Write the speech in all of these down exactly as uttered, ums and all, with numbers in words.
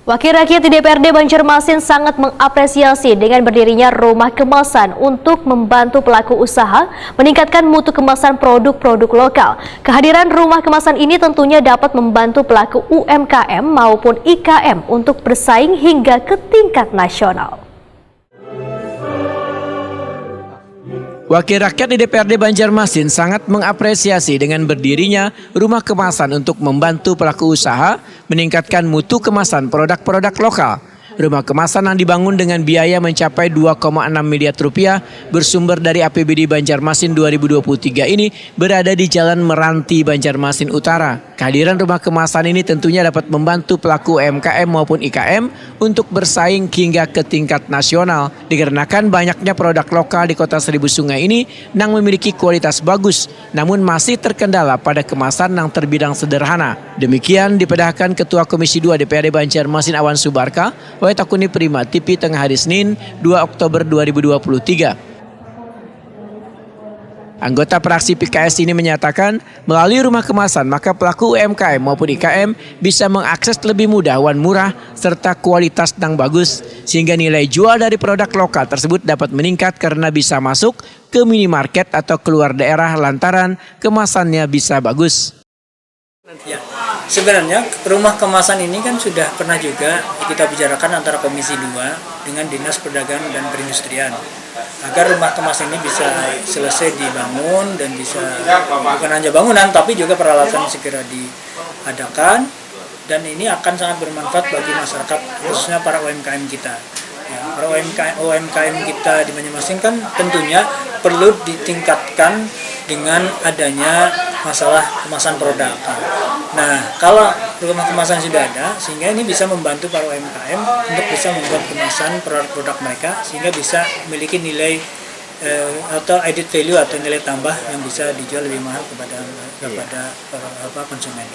Wakil rakyat di D P R D Banjarmasin sangat mengapresiasi dengan berdirinya rumah kemasan untuk membantu pelaku usaha meningkatkan mutu kemasan produk-produk lokal. Kehadiran rumah kemasan ini tentunya dapat membantu pelaku U M K M maupun I K M untuk bersaing hingga ke tingkat nasional. Wakil rakyat di D P R D Banjarmasin sangat mengapresiasi dengan berdirinya rumah kemasan untuk membantu pelaku usaha meningkatkan mutu kemasan produk-produk lokal. Rumah kemasan yang dibangun dengan biaya mencapai dua koma enam miliar rupiah bersumber dari A P B D Banjarmasin dua ribu dua puluh tiga ini berada di Jalan Meranti, Banjarmasin Utara. Kehadiran rumah kemasan ini tentunya dapat membantu pelaku U M K M maupun I K M untuk bersaing hingga ke tingkat nasional, dikarenakan banyaknya produk lokal di Kota Seribu Sungai ini nang memiliki kualitas bagus, namun masih terkendala pada kemasan nang terbilang sederhana. Demikian dipadahkan Ketua Komisi dua D P R D Banjarmasin Awan Subarka, wayah takuni Prima T V Tengah Hari Senin, dua Oktober dua ribu dua puluh tiga. Anggota fraksi P K S ini menyatakan, melalui rumah kemasan, maka pelaku U M K M maupun I K M bisa mengakses lebih mudah wan murah serta kualitas nang bagus, sehingga nilai jual dari produk lokal tersebut dapat meningkat karena bisa masuk ke minimarket atau keluar daerah lantaran kemasannya bisa bagus. Ya, sebenarnya rumah kemasan ini kan sudah pernah juga kita bicarakan antara Komisi dua dengan Dinas Perdagangan dan Perindustrian, agar rumah kemasan ini bisa selesai dibangun dan bisa, bukan hanya bangunan tapi juga peralatan segera diadakan, dan ini akan sangat bermanfaat bagi masyarakat, khususnya para U M K M kita. Ya, para U M K M, U M K M kita di Banjarmasin kan tentunya perlu ditingkatkan dengan adanya masalah kemasan produk. Nah, kalau rumah kemasan sudah ada, sehingga ini bisa membantu para U M K M untuk bisa membuat kemasan produk-produk mereka, sehingga bisa memiliki nilai eh, atau added value atau nilai tambah yang bisa dijual lebih mahal kepada kepada para apa, konsumen.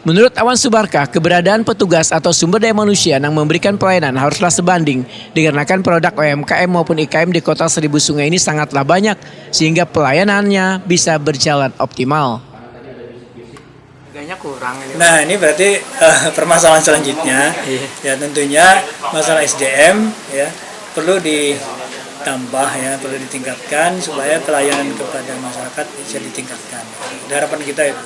Menurut Awan Subarkah, keberadaan petugas atau sumber daya manusia yang memberikan pelayanan haruslah sebanding dikarenakan produk U M K M maupun I K M di Kota Seribu Sungai ini sangatlah banyak, sehingga pelayanannya bisa berjalan optimal. Harganya kurang ini. Nah, ini berarti eh, permasalahan selanjutnya. Ya, tentunya masalah S D M ya perlu ditambah ya, perlu ditingkatkan supaya pelayanan kepada masyarakat bisa ditingkatkan. Itu harapan kita itu.